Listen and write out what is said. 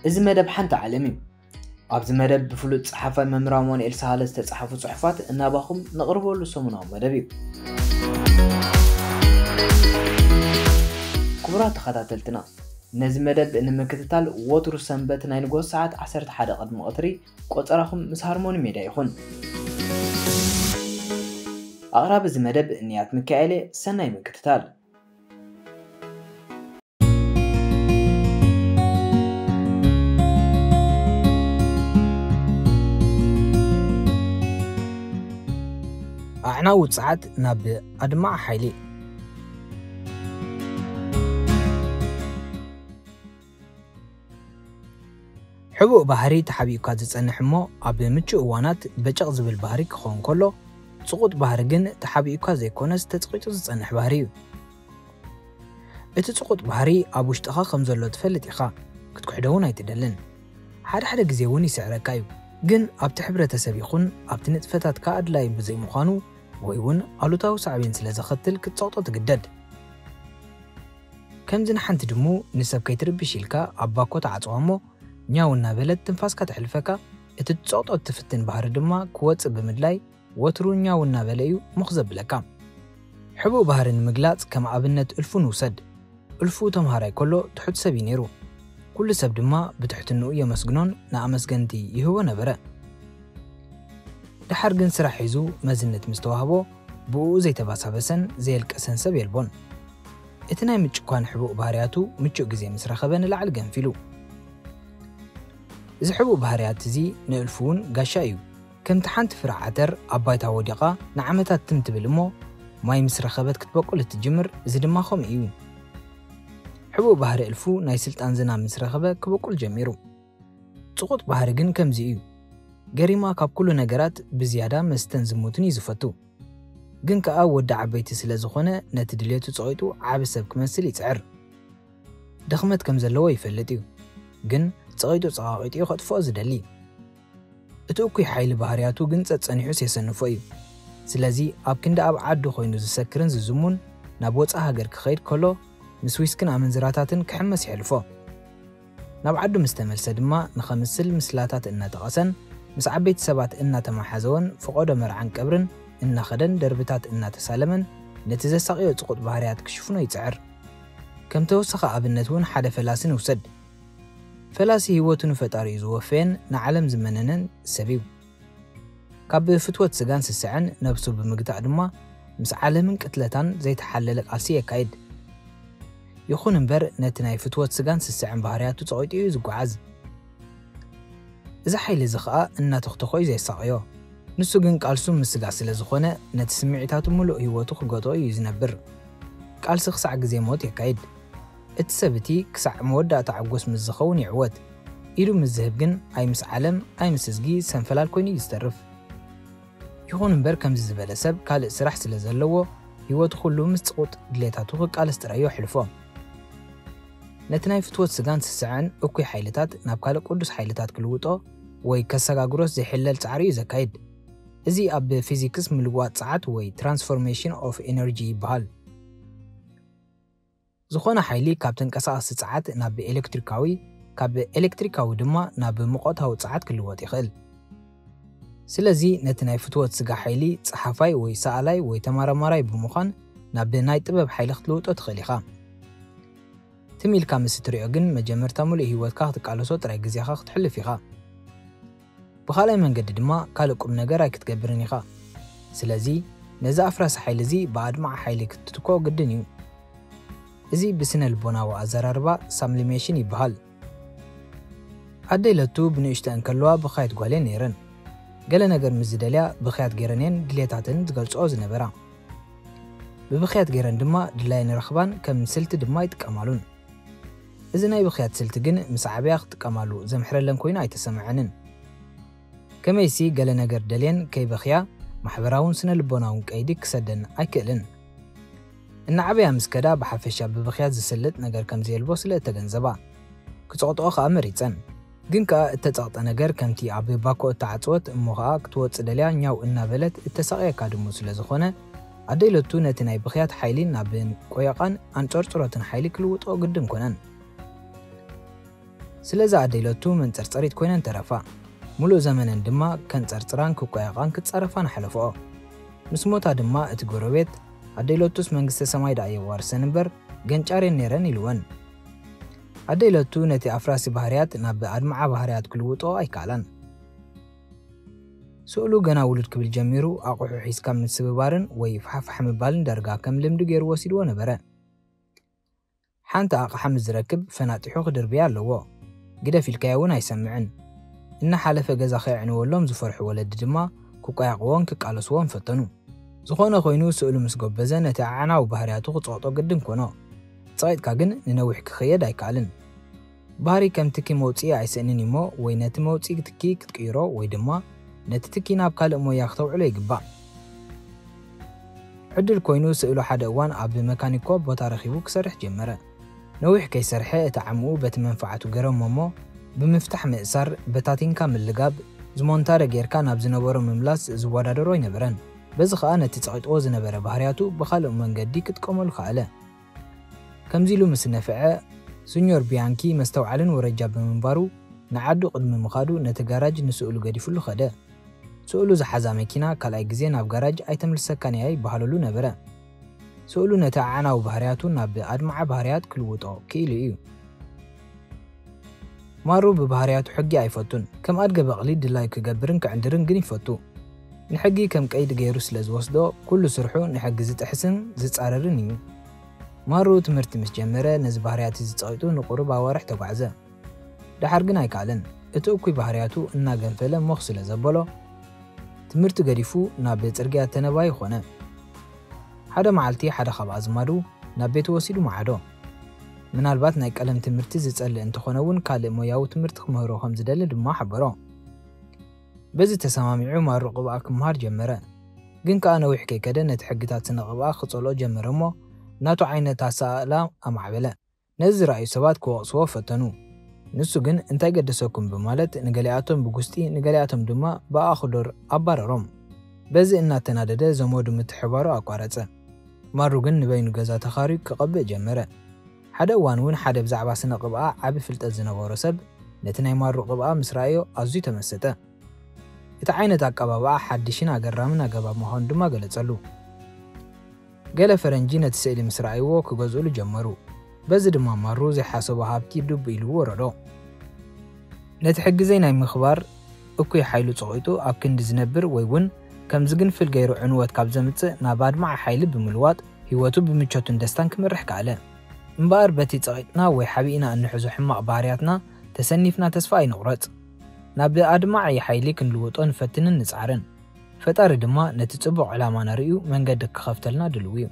እዚ መደብ ሓንቲ ዓለም እዩ። ኣብዚ መደብ ብፍሉጥ ጸሓፋይ መምህር ኣማኑኤል ሳህለ ዝተጻሕፉ ጽሑፋት እናባኹም ነቕርበሉ ሰሙናዊ መደብ እዩ። ክቡራት ተኸታተልትና፣ ነዚ መደብ ንምክትታል ወትሩ ሰንበት ናይ ንግሆ ሰዓት ዓሰርተ ሓደ ቅድሚ ቀትሪ ቆጸራኹም ምስ ሃርሞኒ ሜድያ ይኹን። ኣቕራቢ እዚ መደብ ንያት ሚካኤል እየ። ሰናይ ምክትታል። ኣዕናዊ ጸዓት ናብ ኣድማዒ ሓይሊ። ሕቡእ ባህሪ ተሓቢኡካ ዝጸንሕ እሞ ኣብ ምቹእ እዋናት በጨቕ ዝብል ባህሪ ክኸውን ከሎ፣ ጽቑጥ ባህሪ ግን ተሓቢኡካ ዘይኮነስ ተጸቒጡ ዝጸንሕ ባህሪ እዩ። እቲ ጽቑጥ ባህሪ ኣብ ውሽጥኻ ከም ዘሎ ትፈልጥ ኢኻ፣ ክትክሕዶ እውን ኣይትደልን። ሓደ ሓደ ግዜ እውን ይስዕረካ እዩ። ግን ኣብቲ ሕብረተሰብ ይኹን ኣብቲ ንጥፈታትካ ኣድላዪ ብዘይምዃኑ ወይ እውን ኣሉታዊ ሳዕቤን ስለ ዘኸትል ክትጸቕጦ ትግደድ። ከምዚ ንሓንቲ ድሙ ንሰብ ከይትርብሽ ኢልካ ኣብ ባኮ ትዓጽዋ እሞ ኛው እናበለት ትንፋስካ ተሕልፈካ፣ እቲ ትጸቕጦ እትፍትን ባህሪ ድማ ክወጽእ ብምድላይ ወትሩ ኛው እናበለ እዩ ምኽ ዘብለካ። ሕቡእ ባህሪ ንምግላጽ ከም ኣብነት እልፉ ንውሰድ። እልፉ ተምሃራይ ከሎ ትሑት ሰብ እዩ ነይሩ። ኩሉ ሰብ ድማ ብትሕትንኡ የመስግኖን ንኣመስገንቲ ይህቦ ነበረ። ደሓር ግን ስራሕ ሒዙ መዝነት ምስ ተዋህቦ ብእኡ ዘይተባሳበሰን ዘየልቀሰን ሰብ የልቦን። እቲ ናይ ምጭኳን ሕቡእ ባህርያቱ ምቹእ ግዜ ምስ ረኸበ ንላዕሊ ገንፊሉ። እዚ ሕቡእ ባህርያት እዚ ንእልፉ እውን ጋሻ እዩ። ከምቲ ሓንቲ ፍረ ዓተር ኣብ ባይታ ወዲቓ ንዓመታት ትም ትብል እሞ ማይ ምስ ረኸበት ክትበቁል እትጅምር፣ እዚ ድማ ከምኡ እዩ። ሕቡእ ባህሪ እልፉ ናይ ስልጣን ዝናብ ምስ ረኸበ ክበቁል ጀሚሩ። ጽቑጥ ባህሪ ግን ከምዚ እዩ። ገሪማ ካብ ኩሉ ነገራት ብዝያዳ መስተን ዝሙትን እዩ ዝፈቱ። ግን ከኣ ወዲ ዓበይቲ ስለ ዝኾነ ነቲ ድሌቱ ጸቒጡ ዓቢ ሰብ ክመስል ይጽዕር። ድኽመት ከም ዘለዎ ይፈልጥ እዩ። ግን ጸቒጡ ጸቓቒጡ እዩ ከጥፍኦ ዝደሊ። እቲ እኩይ ሓይሊ ባህርያቱ ግን ጸጸኒሑ የሰንፎ እዩ። ስለዚ ኣብ ክንዲ ኣብ ዓዱ ኮይኑ ዝሰክርን ዝዝሙን ናብ ወጻኢ ሃገር ክኸይድ ከሎ ምስ ዊስክን ኣመንዝራታትን ክሕመስ የሕልፎ። ናብ ዓዱ ምስ ተመልሰ ድማ ንኸምስል ምስላታት እናጠቐሰን ምስ ዓበይቲ ሰባት እናተመሓዘወን ፈቖዶ መርዓን ቀብርን እናኸደን ደርብታት እናተሳለመን ነቲ ዘሳቕዮ ጽቑጥ ባህርያት ክሽፍኖ ይጽዕር። ከም ተወሳኺ ኣብነት እውን ሓደ ፈላሲ ንውሰድ። ፈላሲ ህይወቱ ንፈጣሪኡ ዝወፈየን ንዓለም ዝመነነን ሰብ እዩ። ካብ ፍትወት ስጋን ስስዐን ነብሱ ብምግታእ ድማ ምስ ዓለምን ቅትለታን ዘይተሓለለ ቃልሲ የካይድ። ይኹን እምበር ነቲ ናይ ፍትወት ስጋን ስስዐን ባህርያቱ ጸቒጡ እዩ ዝጓዓዝ። እዚ ሓይሊ እዚ ኸኣ እናተኽተኾ እዩ ዘየሳቕዮ። ንሱ ግን ቃልሱ ምስ ስጋ ስለ ዝኾነ ነቲ ስምዒታቱ ምሉእ ህይወቱ ክገትኦ እዩ ዝነብር። ቃልሲ ክሳዕ ግዜ ሞት የካይድ። እቲ ሰብ እቲ ክሳዕ መወዳእታ ዕጉስ ምስ ዝኸውን ይዕወት። ኢዱ ምስ ዝህብ ግን ኣይ ምስ ዓለም ኣይ ምስ እዝጊ ሰንፈላል ኮይኑ እዩ ዝተርፍ። ይኹን እምበር ከምዚ ዝበለ ሰብ ካልእ ስራሕ ስለ ዘለዎ ህይወቱ ኩሉ ምስ ጽቑጥ ድሌታቱ ክቃለስ ጥራይ እዩ ኣሕልፎ። ነቲ ናይ ፍትወት ስጋን ስስዐን እኩይ ሓይልታት ናብ ካልእ ቅዱስ ሓይልታት ክልውጦ ወይ ከሰጋግሮስ ዘይሕለል ጻዕሪ እዩ ዘካይድ። እዚ ኣብ ፊዚክስ ምልዋጥ ጸዓት ወይ transformation of energy ይበሃል። ዝኾነ ሓይሊ ካብ ተንቀሳቐሲ ጸዓት ናብ ኤሌክትሪካዊ፣ ካብ ኤሌክትሪካዊ ድማ ናብ ሙቐታዊ ጸዓት ክልወጥ ይኽእል። ስለዚ ነቲ ናይ ፍትወት ስጋ ሓይሊ ጸሓፋይ ወይ ሰኣላይ ወይ ተመራማራይ ብምዃን ናብ ናይ ጥበብ ሓይሊ ክትልውጦ ትኽእል ኢኻ። ትም ኢልካ ምስ እትሪኦ ግን መጀመርታ ምሉእ ህይወትካ ክትቃለሶ ጥራይ ግዜኻ ክትሕልፍ ኢኻ። ብኻልኣይ መንገዲ ድማ ካልእ ቁም ነገር ኣይክትገብርን ኢኻ። ስለዚ ነዚ ኣፍራሲ ሓይሊ እዚ ብኣድማዒ ሓይሊ ክትትክኦ ግድን እዩ። እዚ ብስነ ልቦናዊ ኣዘራርባ ሳብሊሜሽን ይበሃል። ኣደይ ለቱ ብንእሽተን ከለዋ ብኻየት ጓል እየን ነይረን። ገለ ነገር ምስ ዝደልያ ብኽያት ገይረን እየን ድሌታተን ዝገልጽኦ ዝነበራ። ብብኽያት ገይረን ድማ ድላየን ይረኽባን ከም ስልቲ ድማ ይጥቀማሉን። እዚ ናይ ብኽያት ስልቲ ግን ምስ ዓበያ ክጥቀማሉ ዘምሕረለን ኮይኑ ኣይተሰምዐንን። ከመይሲ ገለ ነገር ደልየን ከይበኽያ ማሕበራውን ስነ ልቦናውን ቀይዲ ክሰደን ኣይክእልን። እናዓበያ ምስ ከዳ ብሓፈሻ ብብኽያት ዝስልጥ ነገር ከም ዘየልቦ ስለ እተገንዘባ። ክጸቕጥኦ ኸኣ መሪጸን። ግን ከኣ እተጸቕጠ ነገር ከምቲ ኣብ ባኮ እተዓጽወት እሞ ኸኣ ክትወጽእ ደልያ ኛው እናበለት እተሳቕየካ ድሙ ስለ ዝኾነ፣ ኣደይ ለቱ ነቲ ናይ ብኽያት ሓይሊ ናብ ቆየቓን ኣንጸርጽሮትን ሓይሊ ክልውጦ ግድን ኮነን። ስለዚ ኣደይ ለቱ መንጸርጸሪት ኮይነን ተረፋ። ሙሉእ ዘመነን ድማ ከንጸርጽራን ክቋየቓን ክጻረፋን ሓለፈኦ። ምስ ሞታ ድማ እቲ ጎረቤት ኣደይ ለቱስ መንግስተ ሰማይ ደኣ የዋርሰን እምበር ገንጫርየን ነይረን ኢልወን። ኣደይ ለቱ ነቲ ኣፍራሲ ባህርያት ናብ ኣድማዓ ባህርያት ክልውጦ ኣይከኣላን። ስእሉ ገና ውሉድ ክብል ጀሚሩ ኣቑሑ ሒዝካ ምስብባርን ወይ ፋሕፋሕ ምባልን ዳርጋ ከም ልምዲ ገይሩ ወሲድዎ ነበረ። ሓንቲ ኣቕሓ ምስ ዝረክብ ፈናጢሑ ክድርብያ ኣለዎ። ግደፍ ኢልካዮ እውን ኣይሰምዕን። እናሓለፈ ገዛ ከየዕንወሎም ዝፈርሑ ወለዲ ድማ ክቋያቕዎን ክቃለስዎን ፈተኑ። ዝኾነ ኮይኑ ስእሉ ምስ ጎበዘ ነቲ ኣዕናዊ ባህርያቱ ክጸቕጦ ግድን ኮኖ። ጸቒጥካ ግን ንነዊሕ ክኸየድ ኣይከኣልን። ባህሪ ከም ትኪ መውጽኢ ኣይስእንን እሞ ወይ ነቲ መውጽኢ ትኪ ክትቅይሮ ወይ ድማ ነቲ ትኪ ናብ ካልእ ሞያ ክተውዕሎ ይግባእ። ዕድል ኮይኑ ስእሉ ሓደ እዋን ኣብ መካኒኮ ቦታ ረኺቡ ክሰርሕ ጀመረ። ነዊሕ ከይሰርሐ እቲ ዓምኡ በቲ መንፋዓቱ ገረሞ እሞ ብምፍታሕ ምእሳር፣ በታቲንካ ምልጋብ፣ ዝሞንታደ ጌርካ ናብ ዝነበሮ ምምላስ ዝወዳደሮ ኣይነበረን። በዚ ኸኣ ነቲ ጸቒጥዎ ዝነበረ ባህርያቱ ብኻልእ መንገዲ ክጥቀመሉ ከኣለ። ከምዚ ኢሉ ምስ ነፍዐ፣ ስኞር ቢያንኪ መስተውዓልን ወረጃ ብምንባሩ ንዓዱ ቅድሚ ምኻዱ ነቲ ጋራጅ ንስእሉ ገዲፍሉ ኸደ። ስእሉ ዝሓዛ መኪና ካልኣይ ግዜ ናብ ጋራጅ ኣይተምልሰካን እያ ይበሃለሉ ነበረ። ስእሉ ነቲ ኣዕናዊ ባህርያቱ ናብ ኣድማዓ ባህርያት ክልውጦ ክኢሉ እዩ። ማሩ ብባህርያቱ ሕጊ ኣይፈቱን። ከም ኣድገ በቕሊ ድላዩ ክገብርን ክዕንድርን ግን ይፈቱ። ንሕጊ ከም ቀይዲ ገይሩ ስለ ዝወስዶ ኩሉ ስርሑ ንሕጊ ዝጥሕስን ዝጻረርን እዩ። ማሩ ትምህርቲ ምስ ጀመረ ነዚ ባህርያት እዚ ጸቒጡ ንቁሩብ ኣዋርሕ ተጓዕዘ። ደሓር ግን ኣይከኣለን። እቲ እኩይ ባህርያቱ እናገንፈለ ሞኽ ስለ ዘበሎ ትምህርቲ ገዲፉ ናብ ጽርግያ ተነባይ ኾነ። ሓደ መዓልቲ ሓደ ካብ ኣዝማዱ ናብ ቤቱ ወሲዱ መዓዶ። ምናልባት ናይ ቀለም ትምህርቲ ዝጸልእ እንተኾነ እውን ካልእ ሞያዊ ትምህርቲ ክምህሮ ከም ዝደሊ ድማ ሓበሮ። በዚ ተሰማሚዑ ማሩ ቅብኣ ክምሃር ጀመረ። ግን ከኣ ነዊሕ ከይከደ ነቲ ሕግታት ስነ ቅብኣ ክጸልኦ ጀመረ እሞ ናቱ ዓይነት ኣሰኣእላ ኣማዕበለ። ነዚ ዝረኣዩ ሰባት ክወቕስዎ ፈተኑ። ንሱ ግን እንታይ ገደሰኩም ብማለት ንገሊኣቶም ብጉስጢ ንገሊኣቶም ድማ ብኣኽዶር ኣባረሮም። በዚ እናተናደደ ዘመዱ ምትሕባሩ ኣቋረጸ። ማሩ ግን ንበይኑ ገዛ ተኻርዩ ክቐብእ ጀመረ። ሓደ እዋን እውን ሓደ ብዛዕባ ስነ ቅብኣ ዓቢ ፍልጠት ዝነበሮ ሰብ ነቲ ናይ ማሩ ቅብኣ ምስ ረኣዮ ኣዝዩ ተመሰጠ። እቲ ዓይነት ኣቀባብኣ ሓድሽን ኣገራምን ኣገባብ ምዃኑ ድማ ገለጸሉ። ገለ ፈረንጂ ነቲ ስእሊ ምስ ረኣይዎ ክገዝኡሉ ጀመሩ። በዚ ድማ ማሩ ዘይሓሰቦ ሃብቲ ዱብ ኢሉ ወረዶ። ነቲ ሕጊ ዘይናይ ምኽባር እኩይ ሓይሉ ጸቒጡ ኣብ ክንዲ ዝነብር ወይ እውን ከም ዝግንፍል ገይሩ ዕንወት ካብ ዘምጽእ ናብ ኣድማዒ ሓይሊ ብምልዋጥ ህይወቱ ብምቾትን ደስታን ክመርሕ ከኣለ። እምበኣር በቲ ጸቒጥና ወይ ሓቢእና እንሕዞ ሕማቕ ባህርያትና ተሰኒፍና ተስፋ ኣይንቑረጽ። ናብ ኣድማዒ ሓይሊ ክንልውጦ ንፈትንን ንጽዓርን። ፈጣሪ ድማ ነቲ ጽቡቕ ዕላማና ርእዩ መንገዲ ክኸፍተልና ድልው እዩ።